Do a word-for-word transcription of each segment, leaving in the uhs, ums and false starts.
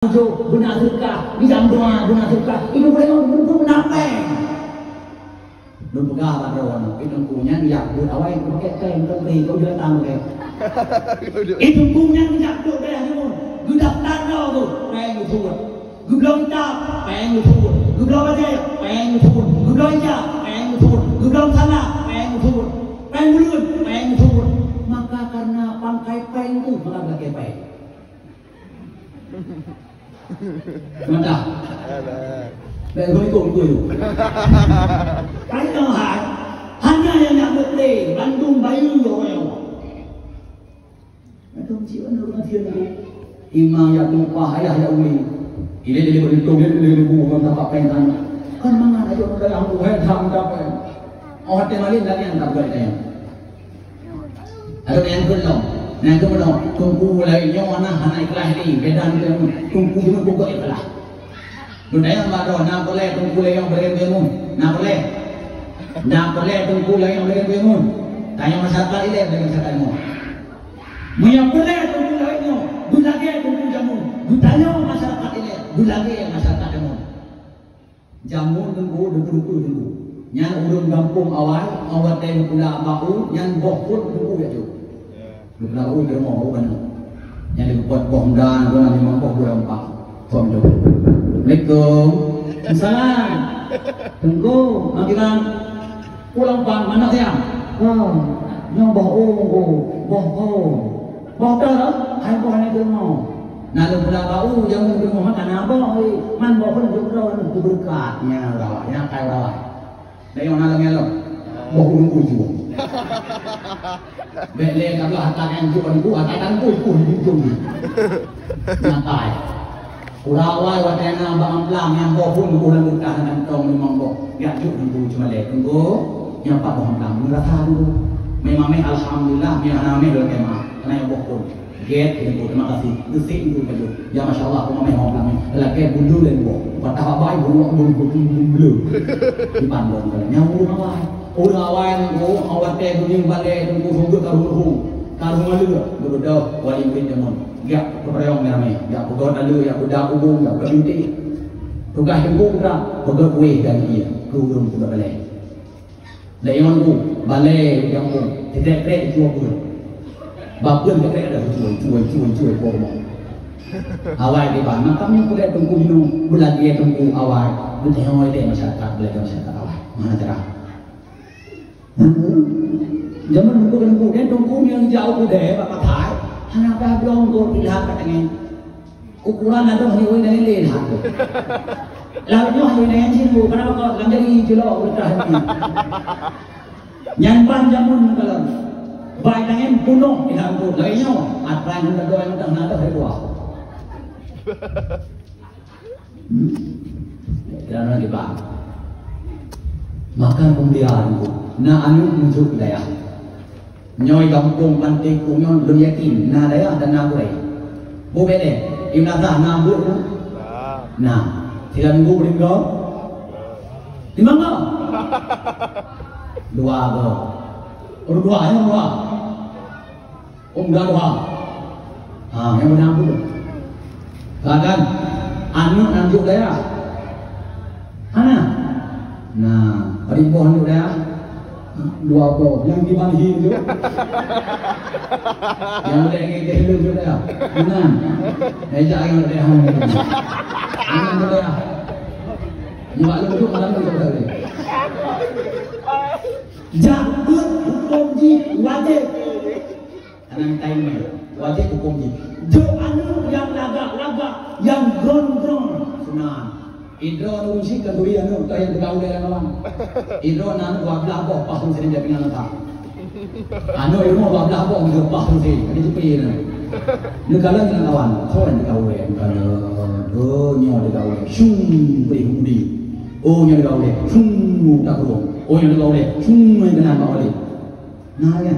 Jôk beuna seudeukah, geujak meudoa beuna seudeukah. Ibu boleh ngomong, ibu beuna péng. Lôn peugah bak droeneuh, i teungku nyan jak beuet awai, pakèk péng, teungku, keu jeuet tam, oke. I teungku nyan geujak duek dayah nyoe, geudaftar droe geuh, péng geusuet. Geubloe kitab, péng geusuet. Geubloe bajèe, péng geusuet. Geubloe ija, péng geusuet. Geubloe meusalah, péng geusuet. Péng buleuen, péng geusuet. Maka karena pangkai péng tu, maka geulakèe péng. Mantap. Bèk ikôt-ikôt tu. Paléng hai, hana nyang jak meupré, bandum bayeue awai. Aduh, cik, mana ureueng sian tu? Imam jak tumpah, ayah jak uli. Ilèe-lèe beureutông, ilèe-lèe bu, kon tampak péng tanyoe. Kon mangat ajoh ureueng dayah, hai, tham, tham péng. Oh, até malèe, lagèe nyan, tak buat tanya. Aduh, nyang keulom. Nyang keulom. Teungku laén nyoe na hana ikhlas lé. Beda ngon teungku jinoe pokok ikhlas. Lôn tanyong bak droe, na peureulèe teungku laén nyoe beureulèe beuimun? Na peureulèe? Na peureulèe teungku laén nyoe beureulèe beuimun? Tanyong masyarakat ilèe, bagi masyarakat ilèe. Meunyoe peureulèe teungku laén nyoe, beulagèe teungku jameun. Beutanyong masyarakat ilèe, beulagèe masyarakat jameun. Jameun teungku, deungon-deungon teungku. Nyan ureueng gampông awai, awai watèe geupula bak u, nyan boh phôn teungku jak jok. Geupula bak u, geupeurumoh bak u keunoe. Nyan geupeugöt boh meudan, geupeugöt limong boh, geupeugöt empat. Phôn tu. Assalamualaikum. Salam. Teungku, ma kiban? Pulang pan, mana siang? Oh, nyoe boh u, boh phôn. Boh teuh, hai boh nyan teungoh. Na lôn peugah bak u, jameun teungoh mah ka na boh, hei. Man boh phôn jok droe nyoe keu beureukat. Nyan rawai, nyan kai rawai. Dak nyoe na lôn ngelok. Boh ureueng ujong. Bèk lé ka blah ata nyan jok ureueng, ata nyan ujong, ujong. Nyan kai. Urawai watèe na bak amplang nyang boh phôn, boh lam beukah, lam kantong limong boh. Jak jok teungku cuma lé teungku, nyang pat boh amplang. Meurasa teungku. Memang meh alhamdulillah, meh hana meh lôn kema. Karena nyang boh phôn. Gét teungku, terima kasih. Geusik teungku baju. Ya masya Allah, aku meh boh amplang meh. Lakèe bulu lé boh. Patah abai bulu bulu bulu bulu. Di pandong kali. Nyang bulu awai. Ureueng awai teungku, awai teh dunia balai teungku sungguh karuh-karuh. Karuh malu. Beudôh wali murid jameun. Jak peupeurayong ramé-ramé, jak peugöt aleue, jak peudak ubông, jak peudak bintéh. Tugaih teungku peugah, peugöt kuéh dan ié keu ureueng peugöt balèe. Lé ngon ku, balèe di gampông, teukrek-krek cuwa peue. Bapeuen teukrek dah cuwa, cuwa, cuwa, cuwa, cuwa rumoh. Awai kiban, makam nyang peugöt teungku jinoe, beulagèe teungku awai, beuteuhôi lé masyarakat, beulagèe masyarakat awai. Mana cara? Jameun teungku-teungku, dan teungku nyang jauh udée bak patai, hana payah bloe teungku pilihan ka teungoh. Ukuran adoh nyoe nilai lé that. Lalu nyoe nilai nyan cit bu, kenapa kau lam jadi jelok berkah hati? Nyan ban jameun kalon. Bai tangen punoh di dalam tu. Lain nyoe, atra nyang adoh nyang dah na adoh dua. Hmm? Dalam lagi bang. Makan pembelian tu. Na aneuk meunjok dayah. Nyoe gampông Pantai Kung nyoe lôn yakin na dayah dan na gurèe. Bubé deh, Imam Azhar na buet tu? Na. Sila minggu beulimong? Limong go? Dua go. Oh, dua, ya, dua. Oh, enggak dua. Ha, nyang beuna pun. Bahkan, aneuk nan jok dayah. Hana? Nah, padum boh aneuk dayah? Dua boh. Nyang di Banhi tu. Nyang udép ngon Deh Leuh tu dayah. Meunan. Ejak nyang udép hana. Meunan tu dayah. Nyang bak lôn tu malam tu dayah. Jak beuet hukôm jih wajéb. Hana mita ileumèe. Wajéb hukôm jih. Jok aneuk nyang lagak-lagak, nyang gron-gron. Sunat. Idroe ureueng syiek ka turi aneuk teuh nyang teuka ulèe lam awan. Idroe na aneuk dua blah boh paih reunsén jak pingan leuta. Aneuk i rumoh dua blah boh meuleupah reunsén, ka jipé na. Neukalon lam awan, soe nyang teuka ulèe? Neukalon. Oh, nyoe teuka ulèe. Syung, bri hudi. Oh, nyoe teuka ulèe. Syung, takurong. Oh, nyoe teuka ulèe. Syung, keunan bak ulèe. Nah, ya.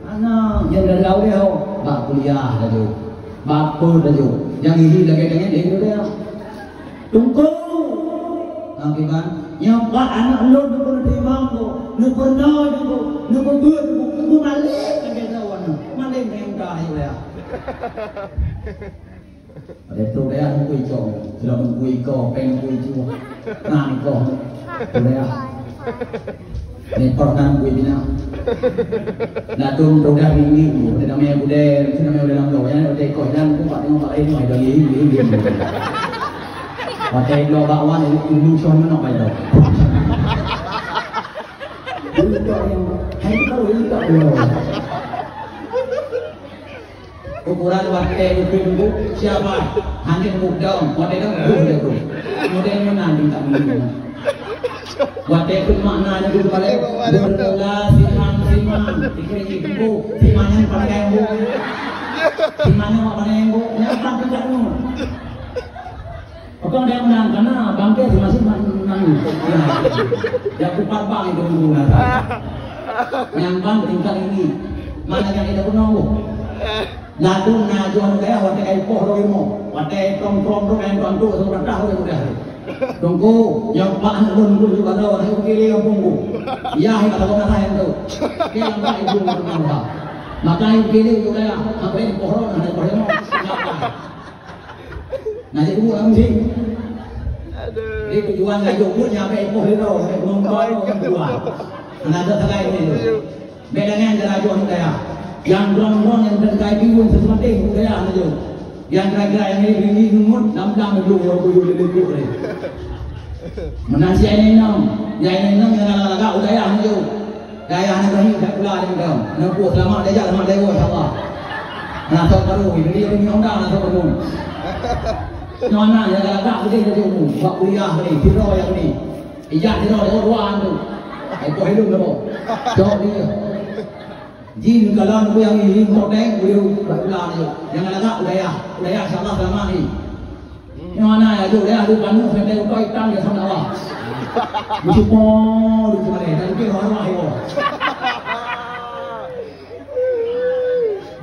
Aneuk nyang dari awai ho, bak kuliah laju. Bak peue laju. Nyang hihi lagèe tangen, eh, kuliah. Teungku. Nah, kiban. Nyang pat aneuk lôn neupeuneuk teurimong ko, neupeunoh ko, neupeubuet ko, neupeumalém lagèe droe nyoe. Malém nyang ka ayo ya. Ada tu dayah bui cong, sudah bui ko, peng bui cua. Nah, ni ko. Tu dayah. Ni pernah bui bina. Nah, tu tu dah ringgit tu. Ada nama yang budaya, tu nama yang dalam lo. Yang ada ko dan tu pak tengok pak lain, mai dari ringgit. Pakai dua bak wan, ini cong mana pai dah. Ini tak yang, hai tu kalau ini tak yang. Ukuran watèe ukeue nunggu, siapa? Hana nunggu dong, watèe dong, buh jago. Model meunan minta minum. Watèe pun makna nyoe dulu balik, bermula simang-simang, dikira ibu, simangnya pada ganggu. Simangnya pada ganggu, nyapa kita dulu. Pakon dayah meunan, kana bangke si masih nangis. Ya, ya kupat bang itu dulu na. Nyang ban tingkat ini. Mana yang kita pernah bu? Ladum na jual dayah watèe kai poh lho ilmu. Watèe trong-trong tu kai tuan tu seurah dah udah udah. Tunggu, yang pak anak lôn pun juga tahu, anak kiri yang punggu. Ya, yang kata kau kata yang tu. Dia yang tak ibu nak tahu. Maka yang kiri juga ya, apa yang pohon, ada pohon. Nah, jadi buat orang sih. Aduh. Jadi tujuan laju pun nyampe ipoh itu, nyampe penumpang itu kan dua. Nah, ada sagai ni. Beda dengan cara jual budaya. Yang drong-drong yang terkait bingung sesuatu budaya aja. Yang kira-kira yang ini ringgit nungut, dam-dam dulu, orang kuyuh lelengkuk ni. Menasi yang ini, yang ini yang agak budaya aja. Dayah aneuk rayeuk that pula lé meudong. Aneuk puih seulamat dayah, seulamat dayah, insya Allah. Aneuk sot baru, jadi dia punya undang aneuk sot baru. Nyoe na nyang galak udeh jadi umum, bak kuliah ni, sidroe nyang ni. Ijak sidroe, dua tu. Ai poh ilung dah. Cok dia. Jin kalau nunggu yang ini, kau deng, beliau bak pula ni. Nyang galak dayah, dayah insya Allah seulamat ni. Nyoe na ya, jok ya, adu kanu sampai utai tang ya sama Allah. Mesti pon di mana dan ke orang ayo.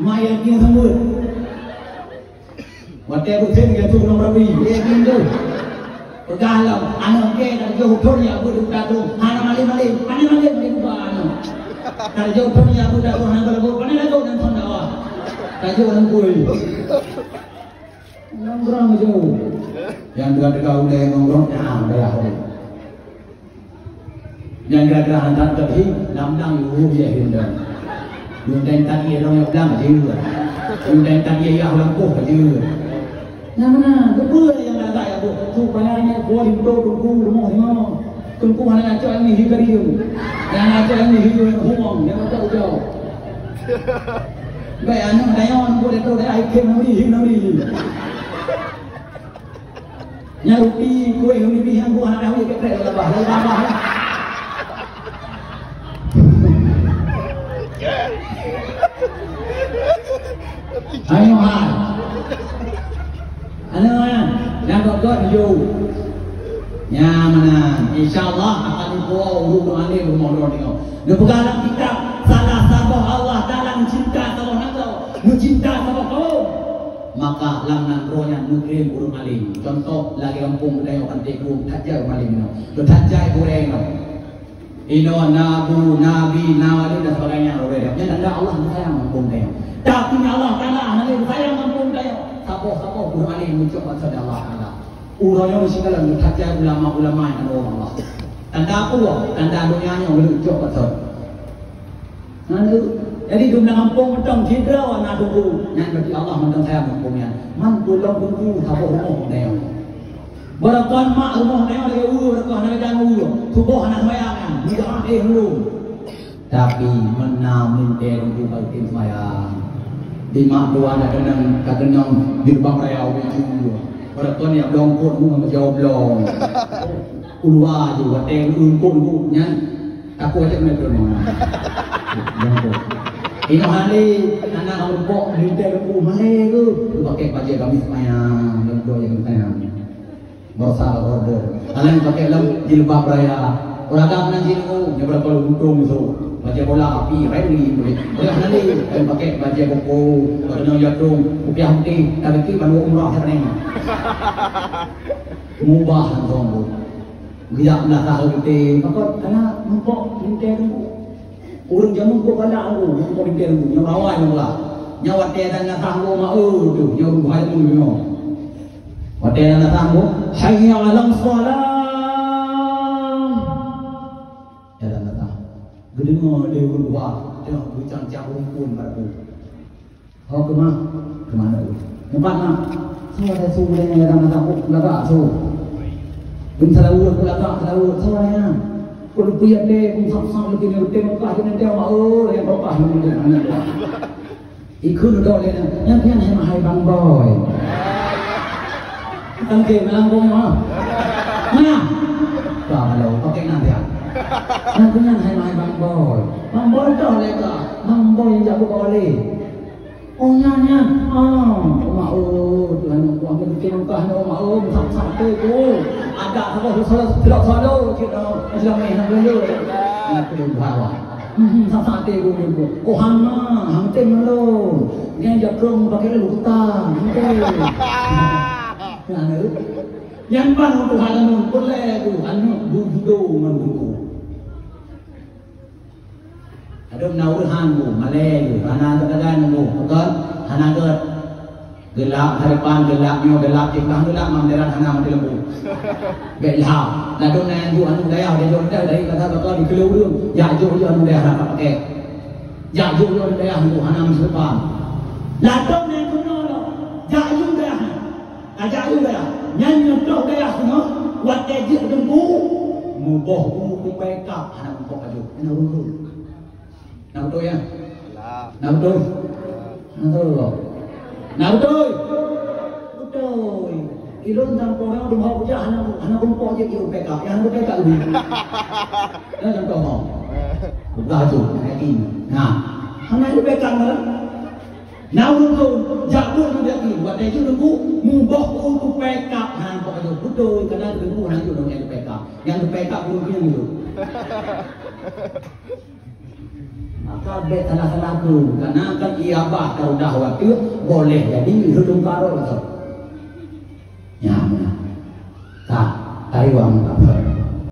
Mai ya kin sambut. Watèe beusen ya tu nomor rabi, ya kin tu. Peugah lah, aneuk ke dah jauh thon ya buat duka tu. Hana malem-malem, hana malem-malem buka aneuk. Dah jauh thon ya buat tu, hana berlaku, hana lagu dan thon dakwah. Dah jauh dalam kuih. Nongkrong jauh. Yang dua-dua ulai nongkrong, nah, udah lah. Yang gara-gara hantar tadi, lam-lam yuh ya hindang. Yuh dan tadi orang yang udah aja. Yuh dan tadi ya orang poh aja. Yang mana? Betul yang kata ya, Bu. Supaya ini boleh untuk tunggu rumah semua. Teungku hana ngacok ni hi karium. Hana ngacok ni hi huwang, nyang ngacok ujoe. Baik, aneuk dayong aneuk muda tu dah ikheun nuri, hi nuri. Nyang ruti kueh nuri nyang buah dah wéh keprek dah babah, dah babah. Ayo hai. Aneuk nyan, nyang gok-gok tujoh. Nyan meunan. Insya Allah akan ipo ureueng alim rumoh droe nyoe. Neupeugah lam kitab, salah saboh Allah Taala neucinta saboh nanggroe, neucinta saboh kaum. Maka lam nanggroe nyan neukirém ureueng alim. Contoh lagèe gampông geutanyoe Pantai Kuong, that jai ureueng alim nyoe. That jai gurèe nyoe. Inoe na bu, na bi, na wali dan sebagainya, orang dia. Nyan tanda Allah sayang gampông dia. Tapi Allah Taala hana sayang gampông dia. Saboh-saboh guru alim muncul bangsa Allah Taala. Uroe nyoe sikalon meutajak ulama-ulama nyang ada Allah. Tanda apa? Tanda donya nyoe muncul bangsa. Nah, jadi dum gampông mantong sidroe na tunggu. Nyan berarti Allah mantong sayang gampông nyan. Man pulang tunggu saboh rumoh dia. Beureukan mak rumoh tanyoe lagèe ureueng, beureukan hana geutanyoe ureueng. Tuboh hana seumayang nyan, meujaha éh ulôn. Tapi meunan meuntèe Teungku baru tem seumayang. Di mak tuan ka keunong, ka keunong jilbab raya ubit jue. Beureukan ya blong kot mu meujaweueb blong. Ulua ju watèe ureueng kot mu nyan. Takot aja kena turun. Inoe hale, anak ureueng kot meuntèe Teungku malèe tu. Tu pakai bajèe gamis seumayang, lom doa nyang seumayang. Bosa order. Kalian pakai lem jilbab raya. Uragam nan jilbab, nyoba kalau untung tu. Baca bola api, rally boleh. Boleh nanti, kalian pakai baca buku, baca nang jatung, rupiah putih, tapi ki baru umrah sana. Mubah langsung tu. Geujak meunasah putih, maka kana mumpok lintèe tu. Ureueng jameun kok galak ngon, ngon lintèe ngon, ngon rawai ngon lah. Nyan watèe dan nyan sah ngon ma eu tu, nyan ureueng buhai ngon nyoe. Watèe na datang bu, "Hayya 'alas shalah." Jalan datang. Geudeungoe lé ureueng dua, teuh geucang-cang rumpun bak labu. "Ho keumah?" "Keumah na?" "Meupat na?" "Soe lagak su lé nyan datang-datang, ku lagak su." Bin salaweuet, ku lagak salaweuet, "Soe lagak nyan?" "Ku leupie até, ku sap-sap leupie nyan, beutôi meukah nyan, teuh mak, oh, nyang meukah nyan." Ikheun dudoe lé nyan, "Nyan, nyan hai mahai Bang Boy." Tangke meulangkong nyoe. Nah. Ka lo, pakai nang dia. "Nyan, nyan hai mahai Bang Boy." "Bang Boy dah lé ka. Bang Boy nyang jago bak balé." "Oh, nyan, nyan. Oh, mak, oh, Tuhan, aku ambil bikin langkah ni, mak, oh, sak-sak tu, tu. Ada salah, salah, salah, salah, cik, oh, Islam ni, nak dulu." Nak dulu bawa. Hmm, sak-sak tu, tu, tu. "Oh, hana, hang tem lom. Nyan jakrong pakai lalu hutang, hang tem." Nah, ni. Nyan ban Tuhan anu, boleh tu, anu, bu-, budo ngon budo. Ladôm na ureueng han bu, malèe bu, hana geupeugah ngon bu, beutôi? Hana gèt. Geulap hadapan, geulap nyoe, geulap tikah, geulap manderan hana meuteuleubu. Bèk lheueh. Ladôm na nyang ju aneuk dayah, dia jok dah dari kata-kata dikeuleu ureueng, jak jok jok aneuk dayah rapat pakai. Jak jok jok aneuk dayah bu, hana meuseupam. Ladôm na nyang keunoe lom, jak jok dayah. Ajak yue dayah. Nyan nyoe troh dayah singoh, watèe jeuet teungku, muboh u kupèe kap hana muboh laju. Hana ureueng. Na beutôi nyan? Na beutôi? Na beutôi. Na beutôi? Beutôi. Ilôn dan orang dum hok jak hana, hana muboh jeuet kupèe kap. Hana kupèe kap laju. Nyan contoh. Buka tu, yakin. Nah. Hana kupèe kap laju. Na ureueng jak buet ngon yakin, watèe jeuet teungku, muboh u kupèe kap, hana muboh laju. Beutôi, kana teungku hana jeuet ngon kupèe kap. Nyang kupèe kap ureueng nyan jeuet. Maka bèk salah-salah tu, kana kan iya bah ka udah watèe, boleh jadi hidung karol tu. Nyan, nyan. Ka, tayuang ka.